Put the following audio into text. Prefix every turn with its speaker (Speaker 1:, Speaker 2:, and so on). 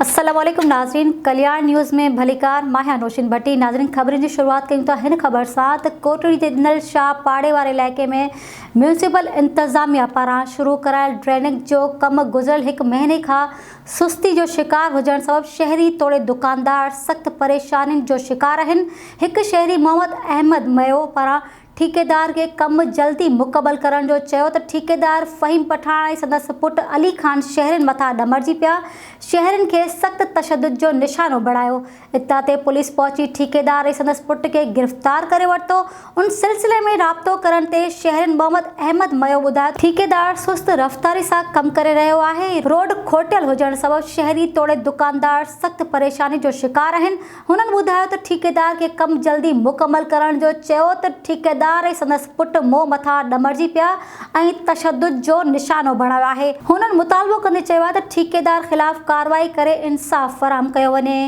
Speaker 1: السلام عليڪم ناظرين ڪلياڻ نيوز ۾ ڀليڪار مان آهيان نوشين ڀٽي ناظرين خبرن جي شروعات ڪيون ٿا هن خبر سان ته ڪوٽڙي جي ڏنل شاهه پاڙي واري علائقي ۾ ميونسپل انتظاميا پاران شروع ڪرايل ڊرينيج جو ڪم گذريل هڪ مهيني کان سستي جو شڪار هجڻ سبب شهري توڙي دڪاندار سخت پريشانين جو شڪار آهن هڪ شهري محمد احمد ميو پاران ٺيڪيدار کي ڪم جلدي مڪمل ڪرڻ جو چيو ته ٺيڪيدار فهيم پٺاڻ ۽ سندس پٽ علي خان شهرين مٿان ڏمرجي پيا، شهرين کي سخت تشدد جو نشانو بڻايو، اطلاع تي پوليس پهچي ٺيڪيدار ۽ سندس پٽ کي گرفتار ڪري ورتو، ان سلسلي ۾ رابطو ڪرڻ تي شهرين محمد احمد ميو ٻڌايو ته ٺيڪيدار سست رفتاري سان ڪم ڪري رهيو آهي، روڊ کوٽيل هجڻ سبب شهري توڙي دڪاندار سخت پريشاني جو شڪار آهن، هنن ٻڌايو ته ٺيڪيدار کي ڪم جلدي مڪمل ڪرڻ جو چيو ته ٺيڪيدار ۽ سندس پٽ منهن مٿان ڏمرجي پيا ۽ تشدد جو نشانو بڻايو آهي. هنن مطالبو ڪندي چيو آهي ته ٺيڪيدار خلاف ڪارروائي ڪري انصاف فراهم ڪيو وڃي.